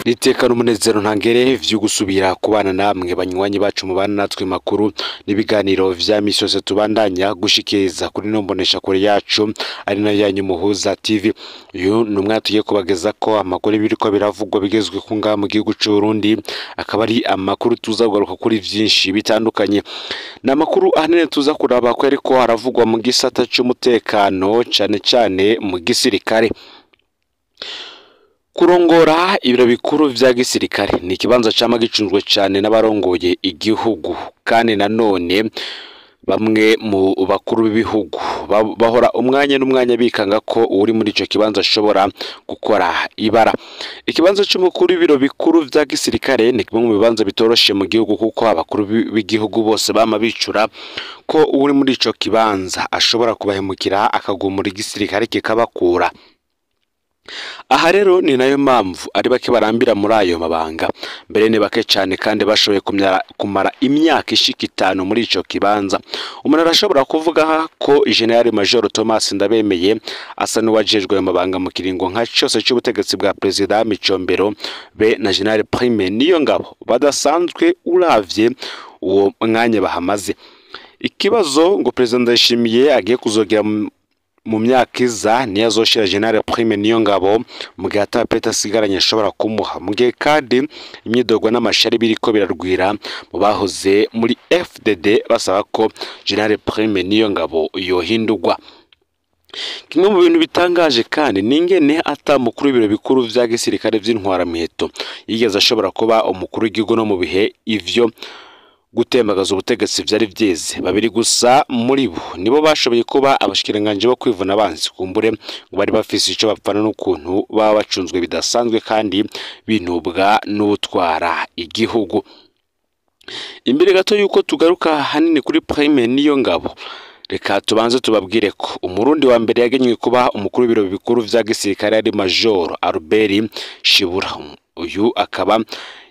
Niteka n'umunezero ntangere vyo gusubira kubana namwe banywanyi bacu mubana natwe makuru n'ibiganiro vya misi yose tubandanya gushikiriza kuri no mbonesha kure yacu ari nayo yanyu Muhuza TV. Uyu ni umwanya tugiye kubageza ko amakuru biriko biravugwa bigezwe ku ngaha mu gihugu c'u Burundi, akaba ari amakuru tuza kugaruka kuri vyinshi bitandukanye. Ni amakuru ahanini tuza kuraba ko ariko haravugwa mu gisata c'umutekano cane cane mu gisirikare. Kurongora ibiro bikuru vya gisirikare ni ikibanza cama gicunzwe cane n'abarongoye igihugu, kandi nanone bamwe mu bakuru b'ibihugu bahora umwanya n'umwanya bikanga ko uri muri ico kibanza ashobora gukora ibara. Ikibanza c'umukuru w'ibiro bikuru vya gisirikare ni kimwe mu bibanza bitoroshe mu gihugu, kuko abakuru b'igihugu bose bama bicura ko uri muri ico kibanza ashobora kubahemukira akagumura igisirikare kikabakura. Aha rero ni nayo mpamvu ari bake barambira muri ayo mabanga, mbere ni bake cane kandi bashoboye kumara imyaka ishika 5 muri ico kibanza. Umuntu arashobora kuvuga ko General Major Thomas Ndabemeye asa n'uwajejwe ayo mabanga mu kiringo nka cose c'ubutegetsi bwa Perezida Micombero be na General Prime Niyongabo badasanzwe uravye uwo mwanya bahamaze. Ikibazo ngo Perezida Ndayishimiye agiye kuzogera mu myaka iza niyo azoshira General Prime Niyongabo mu gihe ata peta asigaranye ashobora kumuha, mu gihe kandi imyidogo n'amashari biriko birarwira mu bahoze muri FDD basaba ko General Prime Niyongabo yohindurwa. Kimwe mu bintu bitangaje kandi ni ingene ata mukuru w'ibiro bikuru vya gisirikare vy'intwaramiheto yigeze ashobora kuba umukuru w'igihugu no mu bihe ivyo gutembagaza ubutegetsi vyari vyeze. Babiri gusa muri bo nibo bashoboye kuba abashikiranganje bo kwivuna abansi, kumbure ngo bari bafise ico bapfana n'ukuntu baba bacunzwe bidasanzwe kandi binubwa n'utwara igihugu. Imbere gato yuko tugaruka hanini kuri Prime Niyongabo, reka tubanze tubabwire ko umurundi wa mbere yagenywe kuba umukuru w'ibiro bikuru vya gisirikare ari Major Albert Shibura. Uyu akaba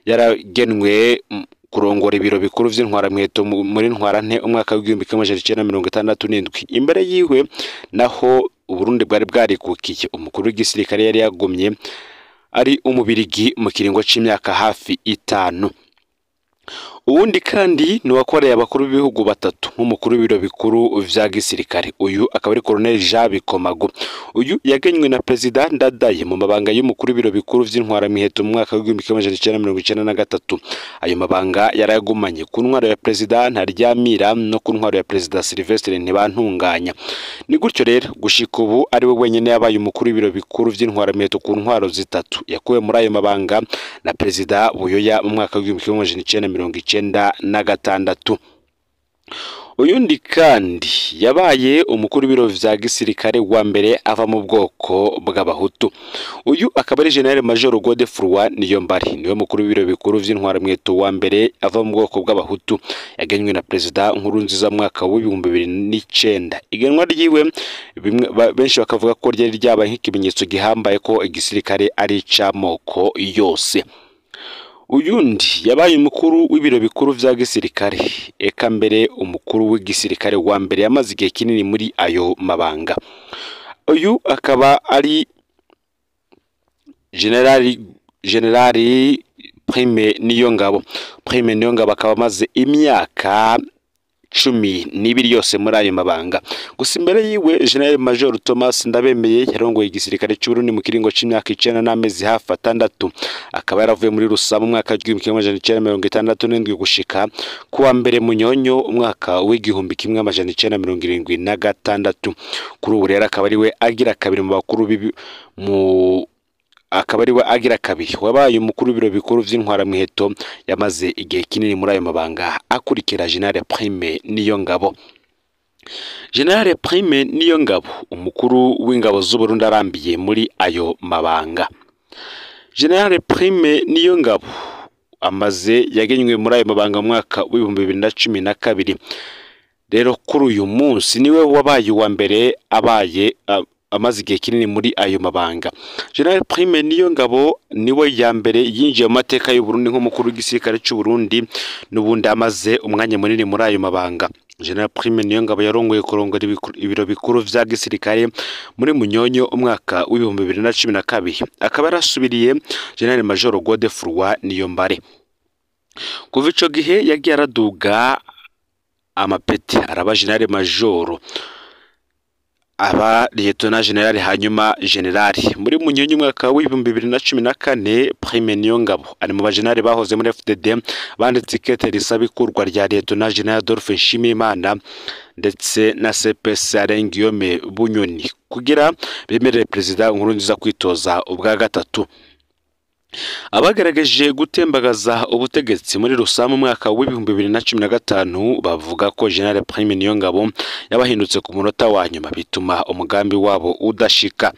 yaragenwe kurongora ibiro bikuru vy'intwaramweto muri Ntwarante umwaka w'1967. Imbere yiwe naho Uburundi bwari bwarikukiye, umukuru w'igisirikare yari yagumye ari umubirigi mu kiringo c'imyaka hafi 5. Uwundi kandi ni wakoreye abakuru b'ibihugu batatu nk'umukuru w'ibiro bikuru vya gisirikare. Uyu akaba ari Colonel Jean Bikomago. Uyu yagenywe na Perezida Ndadaye mu mabanga y'umukuru w'ibiro bikuru vy'intwaramiheto mu mwaka w'1993. Ayo mabanga yarayagumanye ku ntwaro ya Perezida Ntaryamira no ku ntwaro ya Perezida Sylvestre Ntibantunganya. Ni gutyo rero gushika ubu ari we wenyene yabaye umukuru w'ibiro bikuru vy'intwaramiheto ku ntwaro zitatu. Yakuwe muri ayo mabanga na Perezida Buyoya mu mwaka w'1996. Uyundi kandi yabaye umukuru w'ibiro vya gisirikare wa mbere ava mu bwoko bw'abahutu. Uyu akaba ari General Major Godefroid Niyombare, niwe mukuru w'ibiro bikuru vy'intwaramweto wa mbere ava mu bwoko bw'abahutu. Yagenywe na Perezida Nkurunziza mu mwaka w'2009. Igenwa ryiwe benshi bakavuga ko ryari ryabaye nk'ikimenyetso gihambaye ko igisirikare ari ic'amoko yose. Uyundi yabaye umukuru w'ibiro bikuru vya gisirikare, eka mbere umukuru w'igisirikare wa mbere yamaze igihe kinini muri ayo mabanga. Uyu akaba ari General Prime Niyongabo. Prime Niyongabo akaba amaze imyaka 12 yose muri ayo mabanga. Gusa imbere yiwe General Major Thomas Ndabemeye yarongoye igisirikare c'u Burundi mu kiringo c'imyaka 9 n'amezi hafi 6. Akaba yaravuye muri Rusama mu mwaka w'1967 gushika kuwa mbere Munyonyo umwaka w'1976. Kuri ubu rero akaba ari we agira kabiri mu bakuru mu akaba ari we agira kabiri wabaye umukuru w'ibiro bikuru vy'intwaramiheto yamaze igihe kinini muri ayo mabanga akurikira General Prime Niyongabo. General Prime Niyongabo umukuru w'ingabo z'u Burundi arambiye muri ayo mabanga. General Prime Niyongabo amaze yagenywe muri ayo mabanga mu mwaka w'2012. Rero kuri uyu munsi niwe wabaye uwa mbere abaye amaze igihe kinini muri ayo mabanga. General Prime Niyongabo niwe ya mbere yinjiye mu mateka y'u Burundi nk'umukuru w'igisirikare cy'u Burundi, n'ubundi amaze umwanya munini muri ayo mabanga. General Prime Niyongabo yarongoye kurongora ibiro bikuru vya gisirikare muri Munyonyo umwaka w'2012, akaba yarasubiriye General Major Godefroid Niyombare. Kuva ico gihe yagiye araduga amapeti, araba General Major, aba Lieutenant General, hanyuma General. Muri Munyonyo umwaka w'2014, Prime Niyongabo ari mu bajenerali bahoze muri FDD banditse ikete risaba ikurwa rya Lieutenant General Adolphe Nshimiyimana ndetse na CPC Alain Guillaume Bunyoni kugira bemerere Perezida Nkurunziza kwitoza ubwa gatatu. Abagaragaje gutembagaza ubutegetsi muri Rusama umwaka w'2015 bavuga ko General Prime Niyongabo yabahindutse ku munota wa nyuma, bituma umugambi wabo udashika.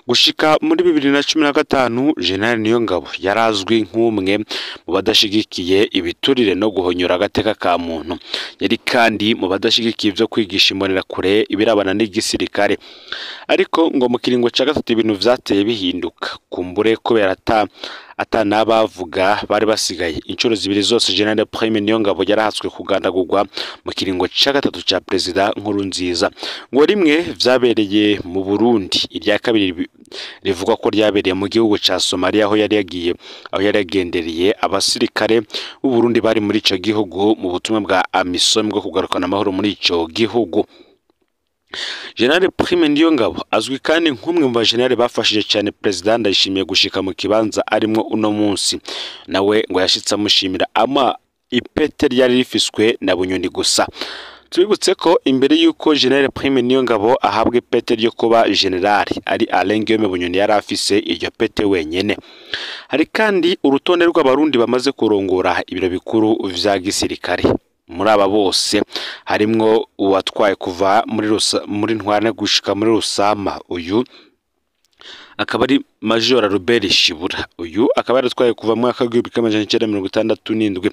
Gushika muri 2015, General Niyongabo yarazwi nk'umwe mu badashigikiye ibiturire no guhonyora agateka ka muntu. Yari kandi mu badashigikiye ibyo kwigisha imbonerakure ibirabana n'igisirikare. Ariko ngo mu kiringo ca gatatu ibintu vyateye bihinduka, kumbure kubera atanabavuga bari basigaye. Inshuro zibiri zose General Prime Niyongabo yarahatswe kugandagurwa mu kiringo ca gatatu ca Perezida Nkurunziza. Ngo rimwe vyabereye mu Burundi, irya kabiri rivugwa ko ryabereye mu gihugu ca Somalia, aho yari yagiye, aho yari yagendereye abasirikare b'u Burundi bari muri ico gihugu mu butumwa bwa AMISOM bwo kugarukana amahoro muri ico gihugu. General Prime Niyongabo azwi kandi nk'umwe mu bajenerali bafashije cyane Perezida Ndayishimiye gushika mu kibanza arimwo uno munsi. Nawe ngo yashitse amushimira ama ipete ryari rifiswe na Bunyoni gusa. Tubibutse ko imbere y'uko General Prime Niyongabo ahabwa ipete ryo kuba general, ari Alain Guillaume Bunyoni yari afise iryo pete wenyene. Hari kandi urutonde rw'abarundi bamaze kurongora ibiro bikuru vya gisirikare. Muri aba bose harimwo uwatwaye kuva muri Ntwarane gushika muri Rusama, uyu akaba ari Major Robert Shibura. Uyu akaba yaratwaye kuva mu mwaka w'1967.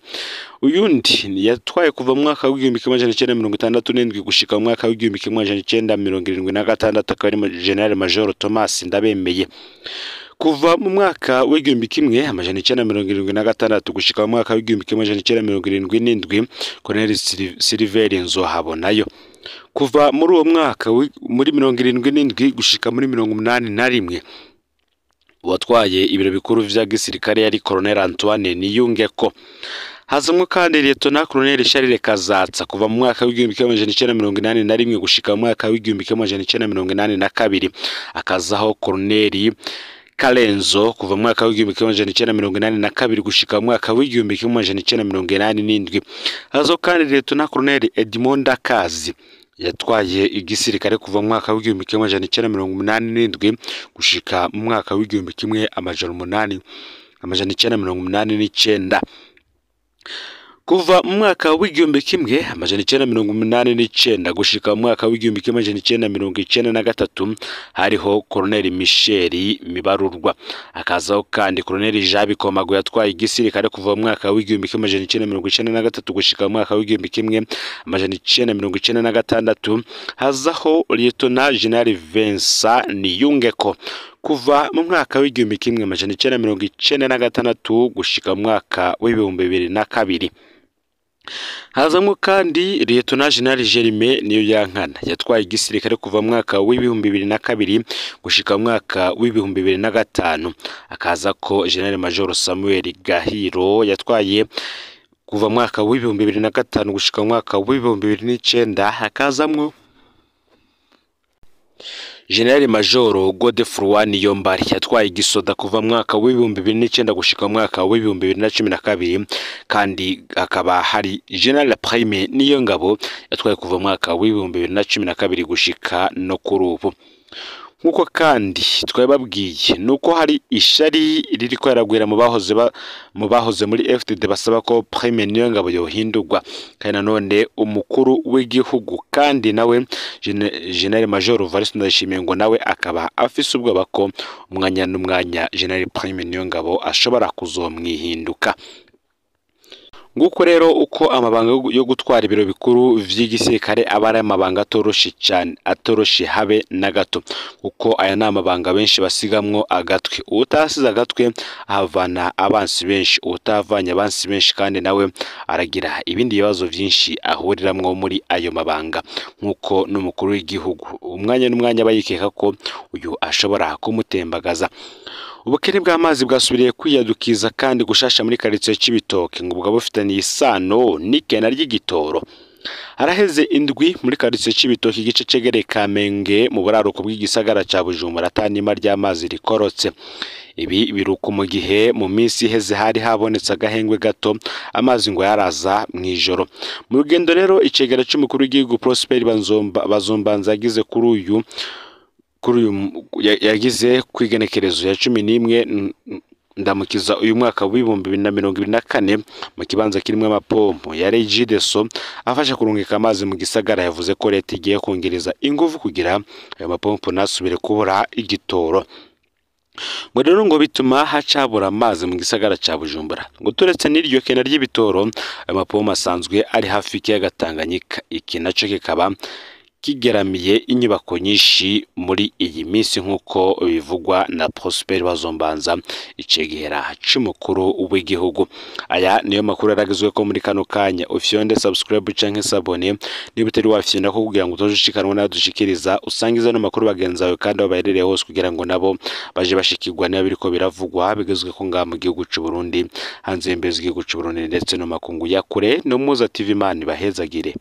Uyundi yatwaye kuva mu mwaka w'1967 gushika mu mwaka w'1976, akaba ari General Major Thomas Ndabemeye. Kuva mu mwaka w'1976 gushika mu mwaka w'1977, Colonel Silver Nzohabonayo. Kuva muri uwo mwaka muri 77 gushika muri 81, uwatwaye ibiro bikuru vya gisirikare yari Colonel Antoine Niyungeko. Hazamwo kandi Lieutenant Colonel Charles Kazatsa kuva mu mwaka w'1981 gushika mu mwaka w'1982, akazaho Colonel Karenzo kuva mu mwaka w'1982 gushika mu mwaka w'1987. Hazo kandi Lieutenant Colonel Edmond Kazi yatwaye igisirikare kuva mu mwaka w'1987 gushika mu mwaka w'1989. Kuva mu mwaka w'1989 gushika mu mwaka w'1993 hariho Colonel Michel Mibarurwa. Akazaho kandi Colonel Jean Bikomagu yatwaye igisirikare kuva mu mwaka w'1993 gushika mu mwaka w'1996. Hazaho Lieutenant General Vincent Niyungeko kuva mu mwaka w'1996 gushika mu mwaka w'2002. Hazamwo kandi Lieutenant General Jeremy Niyoyankana yatwaye igisirikare kuva mu mwaka w'2002 gushika mu mwaka w'2005. Akaza ko General Major Samuel Gahiro yatwaye kuva mu mwaka w'2005 gushika mu mwaka w'2009. Hakazamwo General Major Godefroid Niyombare yatwaye igisoda kuva mu mwaka w'2009 gushika mu mwaka w'2012, kandi hakaba hari General Prime Niyongabo yatwaye kuva mu mwaka w'2012 gushika no kuri ubu. Nkuko kandi twababwiye nuko hari ishari ririko yaragwira mu bahoze muri FDD basaba ko Prime Niyongabo yohindurwa, kandi nanone umukuru w'igihugu kandi nawe General Major Evariste Ndayishimiye ngo nawe akaba afise ubwoba ko umwanya n'umwanya General Prime Niyongabo ashobora kuzomwihinduka. Nguko rero uko amabanga yo gutwara ibiro bikuru vy'igisirikare aba ari amabanga atoroshe cyane, atoroshe habe na gato, kuko aya ni amabanga benshi basigamwo agatwe. Uwutasize agatwe ahavana abansi benshi, uwutahavanye abansi benshi kandi nawe aragira ibindi bibazo vyinshi ahuriramwo muri ayo mabanga, nk'uko n'umukuru w'igihugu umwanya n'umwanya aba yikeka ko uyu ashobora kumutembagaza. Ubukene bw'amazi bwasubiriye kwiyadukiza kandi gushasha muri quartier Cibitoke, ngo bwa bufitaniye isano n'ikena ry'igitoro. Haraheze indwi muri quartier Cibitoke igice cegereye Kamenge mu buraruko bw'igisagara ca Bujumbura atanima ry'amazi rikorotse. Ibi biruko mu gihe mu minsi iheze hari habonetse agahengwe gato, amazi ngo yaraza mw'ijoro. Mu rugendo rero icegera c'umukuru w'igihugu Prosper Bazombanza yagize kuri uyu yagize kwigenekerezo ya 11 ndamukiza uyu mwaka w'2024 mu kibanza kirimo amapompo ya Regideso afasha kurungika amazi mu gisagara, yavuze ko leta igiye kongereza ingufu kugira ayo mapompo nasubire kubura igitoro. Ngo rero ngo bituma hacabura amazi mu gisagara ca Bujumbura. Ngo turetse n'iryo kena ry'ibitoro, ayo mapompo asanzwe ari hafi y'ikiyaga Tanganyika, iki naco kikaba kigeramiye inyubako nyinshi muri iyi minsi nk'uko bivugwa na Prosper Bazombanza icegera c'umukuru w'igihugu. Aya niyo makuru yaragezwe ko muri kano kanya. Ufyonde subscribe canke s'abonner niba utari wafyonda ko kugira ngo utozushikanwa nayo dushikiriza, usangize no makuru bagenzi bawe kandi aho baherereye hose kugira ngo nabo baje bashikirwa niba biriko biravugwa bigezwe ko ngaha mu gihugu c'u Burundi, hanze y'imbibe z'igihugu c'u Burundi ndetse no makungu ya kure. No Muza TV, Imana ibahezagire.